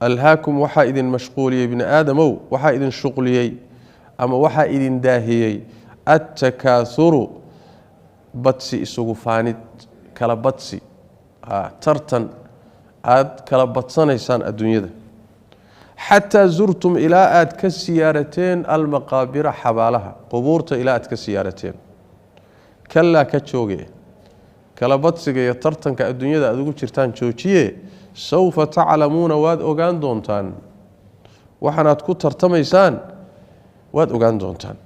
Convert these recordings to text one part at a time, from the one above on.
Alhaakum, waxaa idin mashquuliyey, bini aadamow, waxaa idin shuqliyey ama waxaa idin daahiyey attakaathuru, badsi, isugu faanid, kala badsi, tartan aada kala badsanaysaan adduunyada. Xataa zurtum, ilaa aada ka siyaarateen, almaqaabira, xabaalaha, qubuurta ilaa aad ka siyaarateen. Kalaa, ka jooge kala badsiga iyo tartanka adduunyada aada ugu jirtaan, joojiye. Sawfa taclamuuna, waad ogaan doontaan waxaanaad ku tartamaysaan, waad ogaan doontaan.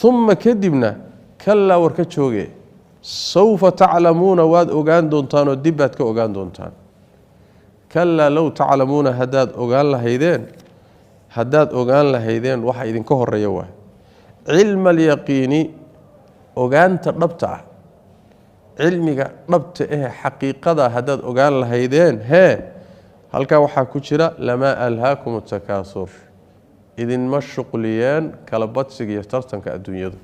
Uma, kadibna, kalaa, war ka jooge, sawfa taclamuuna, waad ogaan doontaanoo dib baad ka ogaan doontaan. Kalaa low taclamuuna, haddaad ogaan lahaydeen, haddaad ogaan lahaydeen waxa idinka horeeya waay, cilma alyaqiini, ogaanta dhabta ah, cilmiga dhabta eh, xaqiiqada haddaad ogaan lahaydeen. Hee, halkaa waxaa ku jira lamaa alhaakum atakaasur, idinma shuqliyeen kala badsiga iyo tartanka adduunyadu,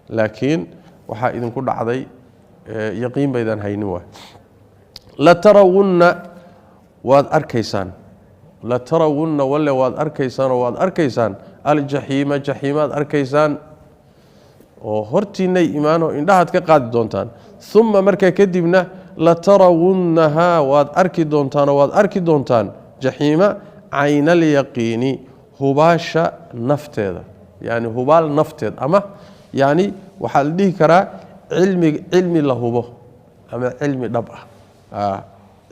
laakiin waxaa idinku dhacday yaqiin baydaan haynin waay. Latarawunna, waad arkaysaan. Latarawunna, walle waad arkaysaanoo waad arkaysaan, aljaxiima, jaxiimaad arkaysaan oo hortiinay imaanoo indhahaad ka qaadi doontaan. Uma, markaa kadibna, latarawunnahaa, waad arki doontaanoo waad arki doontaan jaxiima, caynalyaqiini, hubaasha nafteeda, yani hubaal nafteed, ama yani waxaa la dhihi karaa cilmi, cilmi la hubo ama cilmi dhab ah,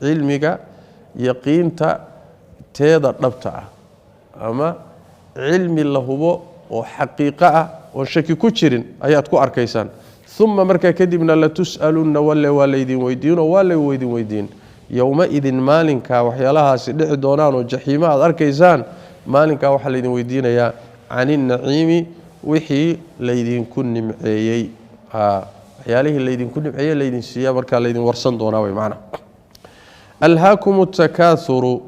cilmiga yaqiinta teeda dhabta ah, ama cilmi la hubo oo xaqiiqo ah oon shaki ku jirin ayaad ku arkaysaan. Uma, markaa kadibna, latus'alunna, walle waa laydin weydiinoo waa la weydin weydiin, yowma-idin, maalinkaa waxyaalahaasi dhici doonaan oo jaxiimo aad arkaysaan, maalinkaa waxaa laydin weydiinayaa cani naciimi, wixii laydinku nimceeyey, waxyaalihii laydinku nimceeyey laydin siiya markaa laydin warsan doonaa wey macna. Alhaakum takaathuru,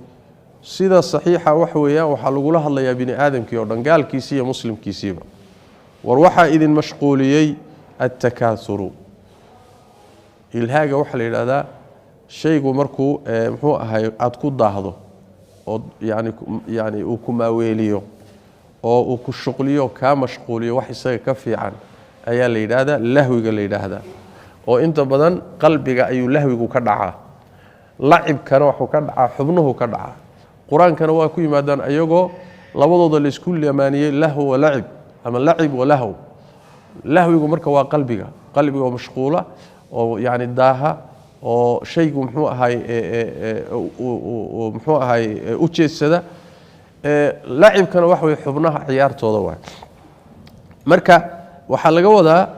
sida saxiixa wax weeyaan, waxaa lagula hadlayaa bini aadamkii oo dhan, gaalkiisii iyo muslimkiisiiba. War waxaa idin mashquuliyey attakaathuru. Ilhaaga waxaa la yidhahdaa shaygu markuu muxuu ahay aada ku daahdo oo yani uu ku maaweeliyo oo uu ku shuqliyo, kaa mashquuliyo wax isaga ka fiican ayaa la yidhaahdaa lahwiga la yidhaahdaa, oo inta badan qalbiga ayuu lahwigu ka dhacaa, lacibkana waxuu ka dhacaa xubnuhu ka dhacaa. Qur-aankana waa ku yimaadaan ayagoo labadooda laisku lamaaniyey, lahw wa lacib ama lacib wa lahw. Lahwigu marka waa qalbiga, qalbiga oo mashquula oo yani daaha oo shaygu muxuu ahay muxuu ahay u jeedsada. Lacibkana waxa wey xubnaha ciyaartooda waay. Marka waxaa laga wadaa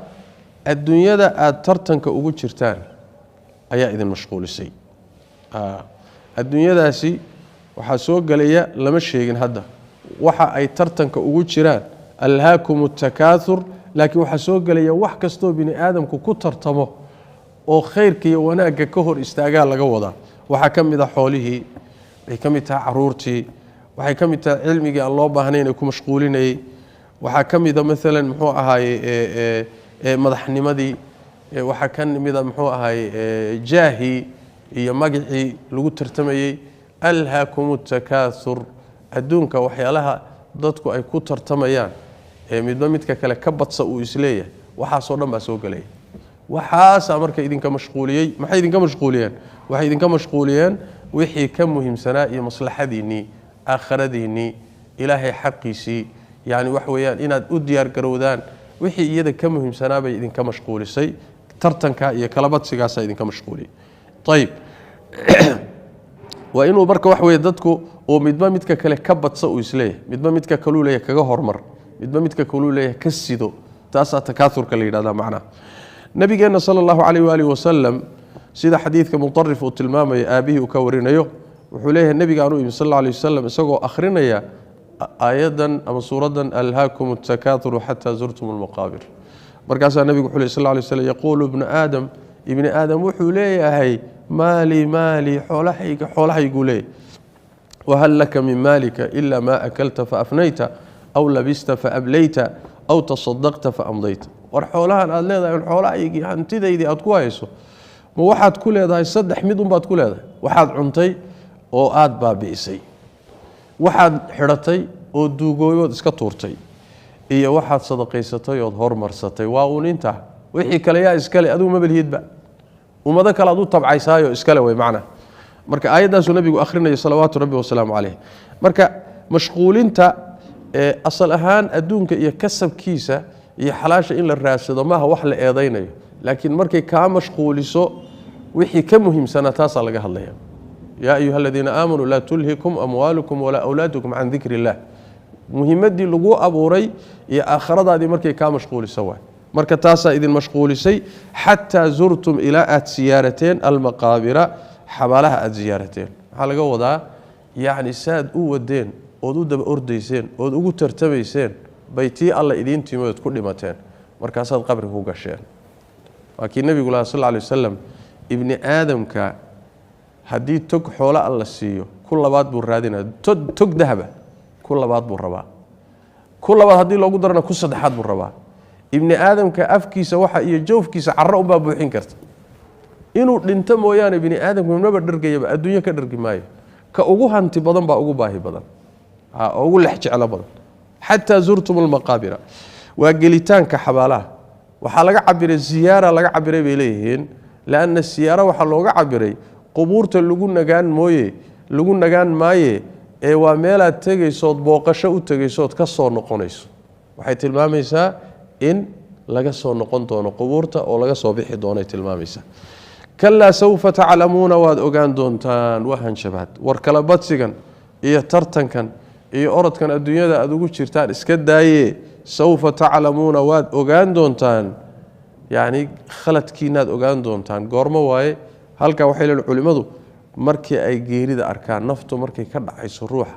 adduunyada aada tartanka ugu jirtaan ayaa idin mashquulisay. Adduunyadaasi waxaa soo gelaya, lama sheegin hadda waxa ay tartanka ugu jiraan, alhaakum takaathur, laakiin waxaa soo gelaya wax kastoo bini aadamku ku tartamo oo khayrka iyo wanaagga ka hor istaagaa laga wadaa. Waxaa ka mid a xoolihii, waxay ka mid tahay caruurtii, waxay ka mid tahay cilmigii aan loo baahnayn ee ku mashquulinayey, waxaa ka mida maalan muxuu ahaaye madaxnimadii, waxaa ka mida muxuu ahaaye jaahii iyo magicii lagu tartamayey. Alhaakum takaathur, adduunka waxyaalaha dadku ay ku tartamayaan ee midba midka kale ka badsa uu isleeyahay, waxaasoo dhan baa soo gelaya. Waxaasaa marka idinka mashquuliyey. Maxay idinka mashquuliyeen? Waxay idinka mashquuliyeen wixii ka muhiimsanaa iyo maslaxadiinnii, aakhiradiinnii, ilaahay xaqiisii, yani wax weeyaan inaad u diyaar garowdaan, wixii iyada ka muhiimsanaa bay idinka mashquulisay. Tartanka iyo kalabadsigaasaa idinka mashquuliyey. Ayib, waa inuu marka wax weeye dadku uu midba midka kale ka badsa uu isleeyahay, midba midka kaluu leeyahay kaga hormar, midba midka kaluu leeyahay ka sido, taasaa takaathurka la yidhahdaa macnaha. Nabigeenna sala allahu calayh waalihi wasalam, sida xadiidka Mutarif uu tilmaamayo, aabihii uu ka warinayo, wuxuu leeyahay nebigaan u imi sal alla alay wasalam isagoo akhrinaya aayaddan ama suuraddan alhaakum takaathuru xataa zurtum almaqaabir. Markaasaa nebigu wuxuu ley sal lla alay slam: yaquulu ibnu aadam, ibni aadam wuxuu leeyahay, maali maali, xoolahayga, xoolahayguu leeyahay. Wahal laka min maalika ila ma akalta faafnayta aw labista faablayta aw tasadaqta faamdayta. War xoolahan aada leedahay, xoolahaygii, hantidaydii aad ku hayso, ma waxaad ku leedahay saddex mid unbaad ku leedahay: waxaad cuntay oo aada baabi'isay. Waxaad xidhatay oo duugooyood iska tuurtay iyo waxaad sadaqaysatay ood hormarsatay waa uun intaa. Wixii kale yaa iskale, adigu mabalhidba, ummado kale aad u tabcaysaayo iskale wey macna. Marka aayaddaasuu nabigu akhrinayo salawaatu rabbi wasalaamu caleyh. Marka mashquulinta asal ahaan adduunka iyo kasabkiisa iyo xalaasha in la raadsado maaha wax la eedaynayo, laakiin markay kaa mashquuliso wixii ka muhiimsanaa taasaa laga hadlaya. Yaa ayuha aladiina aamanuu laa tulhikum amwaalukum walaa awlaadukum can dikri illah. Muhimaddii laguu abuuray iyo aakhiradaadii markay kaa mashquuliso waay. Marka taasaa idin mashquulisay, xataa zurtum, ilaa aad siyaarateen, almaqaabira, xabaalaha aad siyaarateen. Maxaa laga wadaa? Yacni saad u wadeen ood u daba ordayseen ood ugu tartamayseen bay tii alla idiin timi ood ku dhimateen, markaasaad qabri ku gasheen. Waa kii nebigu lahaa sal ly wasalam, ibni aadamka haddii tog xoolo alla siiyo, ku labaad buu raadinaya. Tog dahaba ku labaad buu rabaa, ku labaad haddii loogu darana ku saddexaad buu rabaa. Ibni aadamka afkiisa waxa iyo jawfkiisa carro unbaa buuxin karta. Inuu dhinto mooyaane bini aadamku maba dhargayaba, adduunyo ka dhargi maayo. Ka ugu hanti badan baa ugu baahi badan oo ugu lex jeclo badan. Xataa zurtum almaqaabira waa gelitaanka xabaalaha. Waxaa laga cabiray ziyaara laga cabiray bay leeyihiin, lanna siyaara waxaa looga cabiray qubuurta lagu nagaan mooye, lagu nagaan maaye, ee waa meelaad tegaysood booqasho u tegaysood ka soo noqonayso. Waxay tilmaamaysaa in laga soo noqon doono qubuurta oo laga soo bixi doonay tilmaamaysaa. Kalaa sawfa taclamuuna, waad ogaan doontaan. Waa hanjabaad. War kala badsigan iyo tartankan iyo orodkan adduunyada aada ugu jirtaan iska daaye, sawfa taclamuuna, waad ogaan doontaan, yacni khaladkiinaad ogaan doontaan. Goormo waaye? Halkaa waxay leeyihin culimmadu, markii ay geerida arkaan, naftu markay ka dhacayso ruuxa,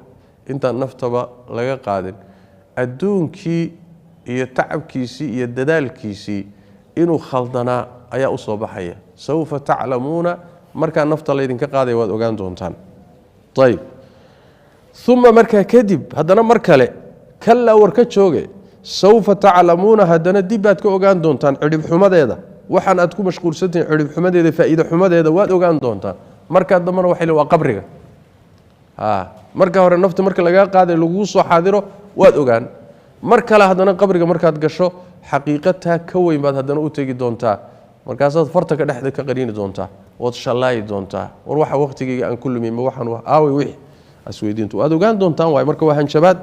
intaan naftaba laga qaadin, adduunkii iyo tacabkiisii iyo dadaalkiisii inuu khaldanaa ayaa usoo baxaya. Sawfa taclamuuna, markaa nafta laydinka qaadaya waad ogaan doontaan. Ayb. Uma markaa kadib haddana mar kale, kalaa war ka jooge, sawfa taclamuuna, haddana dib baad ka ogaan doontaan cidhibxumadeeda. Waxaan aad ku mashquulsantihiin cidhibxumadeeda, faa'iide xumadeeda waad ogaan doontaan. Markaa dambena waxay le waa qabriga. Marka hore nafta marka lagaa qaaday laguu soo xaadiro waad ogaan. Mar kale haddana qabriga markaad gasho, xaqiiqataa ka weyn baad haddana u tegi doontaa. Markaasaad farta ka dhexda ka qariini doontaa, waad shallaayi doontaa: war waxa waqtigayga aan ku lumiy ma waxaan aaway? Wixii asweydiintu waad ogaan doontaan waay. Marka waa hanjabaad.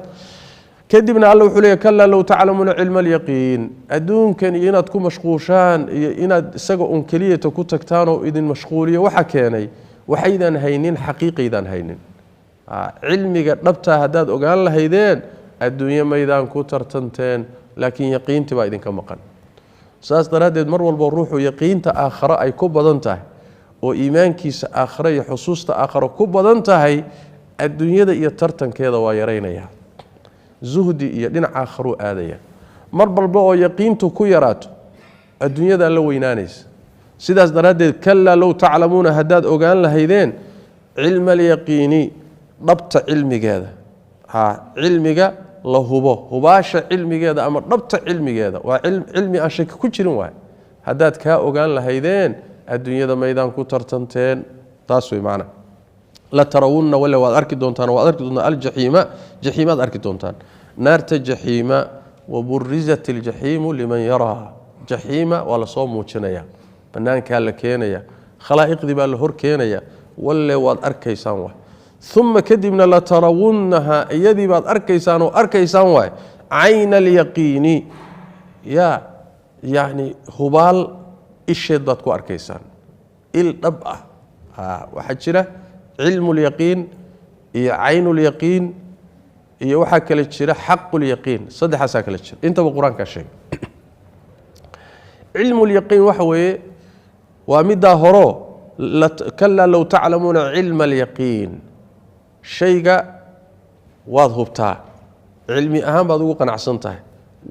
Kadibna alla wuxuu leeyahy: kalaa low taclamuuna cilma alyaqiin. Adduunkan iyo inaad ku mashquushaan iyo inaad isaga un keliyata ku tagtaan oo idin mashquuliyo waxa keenay waxaydaan haynin, xaqiiqaydaan haynin. Cilmiga dhabtaa haddaad ogaan lahaydeen, adduunyo maydaan ku tartanteen, laakiin yaqiintii baa idinka maqan. Saas daraaddeed mar walbo ruuxu yaqiinta aakhare ay ku badan tahay oo iimaankiisa aakhare iyo xusuusta aakhare ku badan tahay, adduunyada iyo tartankeeda waa yaraynaya, zuhdi iyo dhinac aakharuu aadaya. Mar walba oo yaqiintu ku yaraato, adduunyadaa la weynaanaysa. Sidaas daraaddeed, kalaa low taclamuuna, haddaad ogaan lahaydeen, cilma alyaqiini, dhabta cilmigeeda, cilmiga la hubo, hubaasha cilmigeeda ama dhabta cilmigeeda, waa cilmi aan shaki ku jirin waay, haddaad kaa ogaan lahaydeen, adduunyada maydaan ku tartanteen. Taas wey macna. La tarawunna, wale waad arki doontaan, waad arki doontaan, aljaxiima, jaxiimaad arki doontaan, naarta jaxiima. Waburizat aljaxiimu liman yaraa. Jaxiima waa lasoo muujinaya, banaankaa la keenaya, khalaa'iqdii baa la hor keenaya. Walle waad arkaysaan waay. Uma kadibna la tarawunnaha, iyadii baad arkaysaan oo arkaysaan waay, cayna alyaqiini, ya yacni hubaal isheed baad ku arkaysaan, il dhab ah. Waxaa jira cilmu lyaqiin iyo caynulyaqiin iyo waxaa kale jira xaqulyaqiin. Saddexaasaa kale jira, intaba qur-aankaa sheegay. Cilmulyaqiin waxa weeye waa middaa horo, kalaa low taclamuuna cilma alyaqiin. Shayga waad hubtaa, cilmi ahaan baad ugu qanacsan tahay,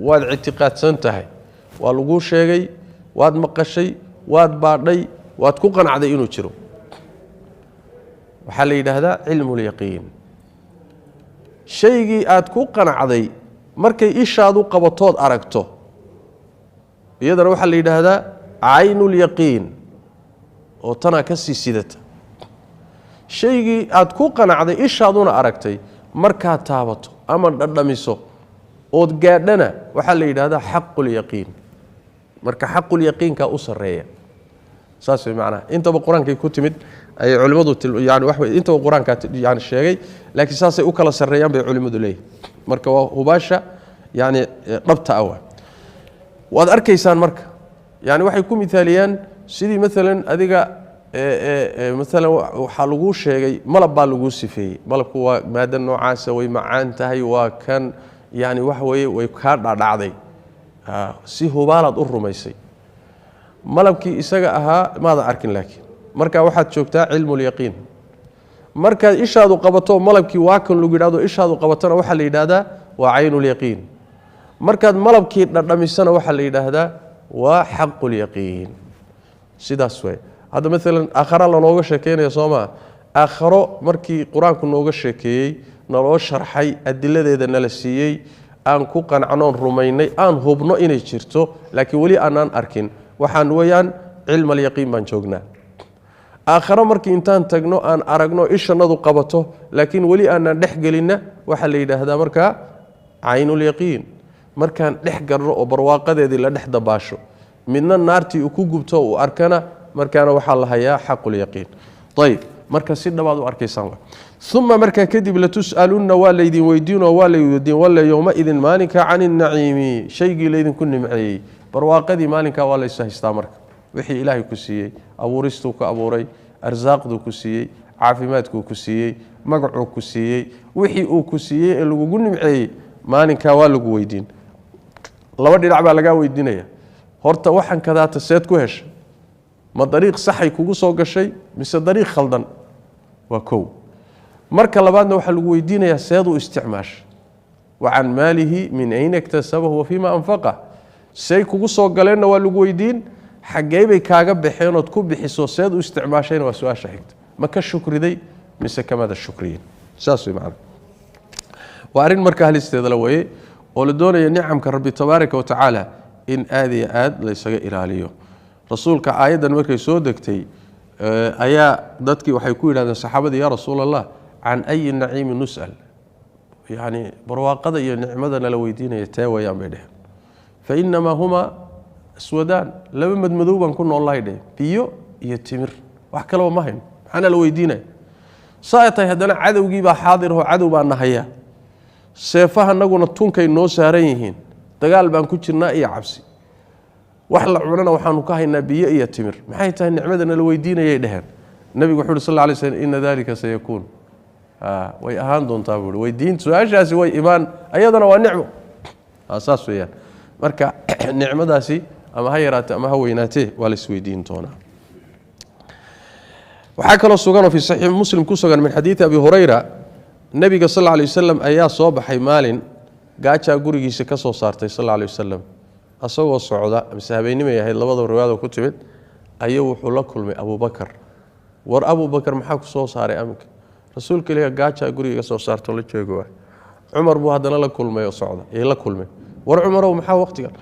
waad ictiqaadsan tahay, waa laguu sheegay, waad maqashay, waad baadhay, waad ku qanacday inuu jiro. Waxaa la yidhaahdaa cilmulyaqiin. Shaygii aad ku qanacday markay ishaadu qabatood aragto, iyadana waxaa la yidhaahdaa caynulyaqiin, oo tanaa ka sii sidata. Shaygii aad ku qanacday ishaaduna aragtay Markaad taabato ama dhadhamiso ood gaadhana waxaa la yidhahdaa xaqulyaqiin. Marka xaqulyaqiinkaa u sarreeya, saas way macnaha. Intaba qur-aankay ku timid ayay culimmadu, yani wax wey, intaba qur-aankaa yani sheegay, laakiin saasay u kala sarreeyaan bay culimmadu leeyihin. Marka waa hubaasha yani dhabta ah waa waad arkaysaan. Marka yani waxay ku mithaaliyaan sidii maalan adiga maalan waxaa laguu sheegay malab baa laguu sifeeyey. Malabku waa maada noocaasa, way macaan tahay, waa kan yani waxa weeye way kaa dhadhacday, si hubaalaad u rumaysay. Malabkii isaga ahaa maadan arkin, laakiin markaa waxaad joogtaa cilmulyaqiin. Markaad ishaadu qabato malabkii waa kan lagu yidhahdo, ishaadu qabatona waxaa la yidhahdaa waa caynulyaqiin. Markaad malabkii dhadhamisana waxaa la yidhaahdaa waa xaqulyaqiin. Sidaas way. Hadda maalan aakhara lanooga sheekeynaya, soo maa? Aakharo markii qur-aanku nooga sheekeeyey, naloo sharxay, adiladeeda nala siiyey, aan ku qancnoon rumaynay, aan hubno inay jirto, laakiin weli aanaan arkin, waxaan weeyaan cilmalyaqiin baan joognaa. Aakharo markii intaan tagno aan aragno, ishanadu qabato, laakiin weli aanaan dhex gelinna, waxaa la yidhaahdaa markaa caynulyaqiin. Markaan dhex garno oo barwaaqadeedii la dhex dabaasho, midna naartii uu ku gubto uu arkana, markaana waxaa la hayaa xaqulyaqiin. Ayib, marka si dhabaad u arkaysaan. Uma markaa kadib latus'alunna, waa laydin weydiinoo waa laydin weydiin walla yowmaidin maalinka can innaciimi, shaygii laydinku nimceeyey, barwaaqadii. Maalinkaa waa laysu haystaa. Marka wixii ilaahay ku siiyey, abuuristuu ku abuuray, arsaaqduu ku siiyey, caafimaadkuu ku siiyey, magacuu ku siiyey, wixii uu ku siiyey ee lagugu nimceeyey, maalinkaa waa lagu weydiin. Laba dhinac baa lagaa weydiinaya. Horta waxan kadaata seed ku heshay? Ma dariiq saxay kugu soo gashay mise dariiq khaldan? Waa kow. Marka labaadna waxaa lagu weydiinayaa seed u isticmaashay. Wa can maalihi min ayna iktasabahu wa fiima anfaqah. Say kugu soo galeenna waa lagu weydiin, xaggee bay kaaga baxeen ood ku bixiso, seed u isticmaashayna waa su-aasha xigta. Ma ka shukriday mise kamada shukriyin? Saas way macana. Waa arrin marka halisteeda la weeye oo la doonaya nicamka Rabbi tabaaraka wa tacaala in aada iyo aad laysaga ilaaliyo. Rasuulka aayaddan markay soo degtay ayaa dadkii waxay ku yidhahdeen saxaabadii: "Yaa Rasuul Allah, can ayi naciimi nus'al?" Yacni barwaaqada iyo nicmada nala weydiinaya tee wayaan bay dheheen. Fa inamaa huma aswadaan, laba madmadow baan ku noollahay dheh, biyo iyo timir, wax kaleba ma hayno, maxaana la weydiinaya? Saa tahay haddana cadowgii baa xaadir oo cadow baa nahaya, seefahanaguna tunkay noo saaran yihiin, dagaal baan ku jirnaa iyo cabsi, wax la cunana waxaanu ka haynaa biyo iyo timir. Maxay tahay nicmada nala weydiinayay dheheen. Nabigu wuxu uhi sal lla lay slm: "Ina dalika sayakuun." Way ahaan doontaa buu uhi weydiin, su-aashaasi way imaan, ayadana waa nicmo. Saas weeyaan. Marka nicmadaasi ama ha yaraatee ama ha weynaatee, waa la isweydiin doonaa. Waxaa kaloo suganoo fii Saxiix Muslim ku sugan min xadiidi Abi Hurayra: nebiga sal alla alay wasalam ayaa soo baxay maalin, gaajaa gurigiisa ka soo saartay sal alla alay wasalam. Asagoo socda mise habeennimay ahayd, labadaba riwaayada ku timid, ayuu wuxuu la kulmay Abubakar. "War Abubakar, maxaa ku soo saaray aminka?" "Rasuulka Ilaah, gaajaa guriga iga soo saarto la joogo waay." Cumar buu haddana la kulmay oo socda ay la kulmay. "War Cumarow, maxaa waqtigan?"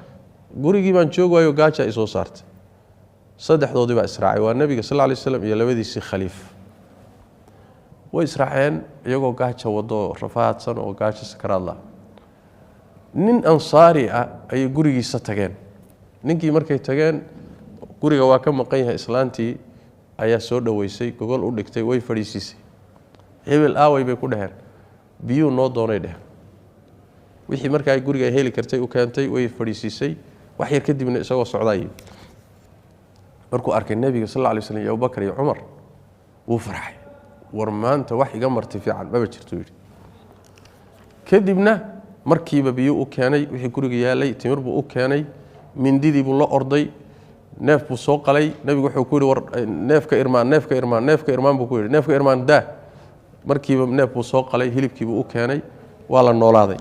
"Gurigii baan joogi waayo, gaajaa isoo saartay." Saddexdoodii baa israacay, waa nebiga sal lla lay slam iyo labadiisii khaliif. Way israaceen iyagoo gaaja wado, rafaadsan oo gaajo sakaraad lah. Nin ansaari ah ayay gurigiisa tageen. Ninkii markay tageen, guriga waa ka maqan yahay. Islaantii ayaa soo dhoweysay, gogol u dhigtay, way fadhiisiisay. "Hebel aaway?" bay ku dheheen. "Biyuu noo doonay," dheheen. Wixii markaa guriga ay heli kartay u keentay, way fadhiisiisay. Wax yar kadibna isagoo socdaa yimi. Markuu arkay nebiga sal alla lay slam iyo Abubakar iyo Cumar, wuu farxay. "War maanta wax iga marti fiican maba jirto," yidhi. Kadibna markiiba biyo u keenay, wixii guriga yaalay, timir buu u keenay, mindidii buu la orday, neef buu soo qalay. Nebigu wuxuu ku yidhi: "War neefka irmaan, neefka irmaan, neefka irmaan," buu ku yidhi. "Neefka irmaan daa." Markiiba neef buu soo qalay, hilibkii buu u keenay, waa la noolaaday.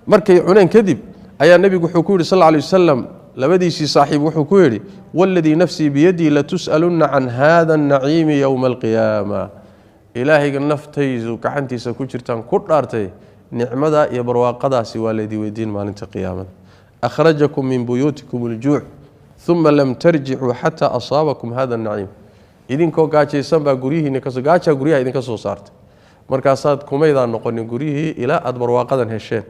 Markay cuneen kadib ayaa nebigu wuxuu ku yidhi sal alla alay wasalam labadiisii saaxiib, wuxuu ku yidhi: "Waladii nafsii biyadii latus'alunna can hada annaciimi yowma alqiyaama. Ilaahayga naftaydu gacantiisa ku jirtaan ku dhaartay, nicmadaa iyo barwaaqadaasi waa laydin weydiin maalinta qiyaamada. Akhrajakum min buyuutikum aljuuc, uma lam tarjicuu xataa asaabakum hada annaciim. Idinkoo gaajaysan baa guryihiina kasoo, gaajaa guryaha idinka soo saartay. Markaasaad kumaydaan noqonin guryihii ilaa aada barwaaqadan hesheen.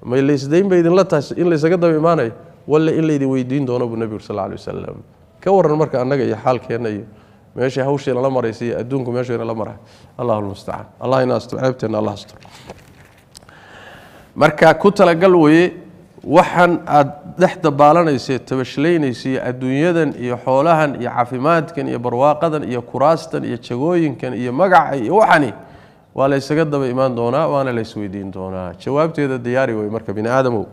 May laysdayn bay idinla tahay in laysaga daba imaanayo, walla in laydin weydiin doono, buu nebigu sal alay wasalam. Ka warran marka annaga iyo xaalkeenna iyo meeshay hawshii nala maraysa iyo adduunku meeshuu inala maray? Allahu lmustacaan. Allah ina astur, ceebteenna Allah astur. Marka ku talagal weye waxaan aada dhex dabaalanaysa, tabashlaynaysa, iyo adduunyadan iyo xoolahan iyo caafimaadkan iyo barwaaqadan iyo kuraastan iyo jagooyinkan iyo magaca iyo waxani waa laysaga daba imaan doonaa, waana laysweydiin doonaa. Jawaabteeda diyaari wey marka, bini aadamow.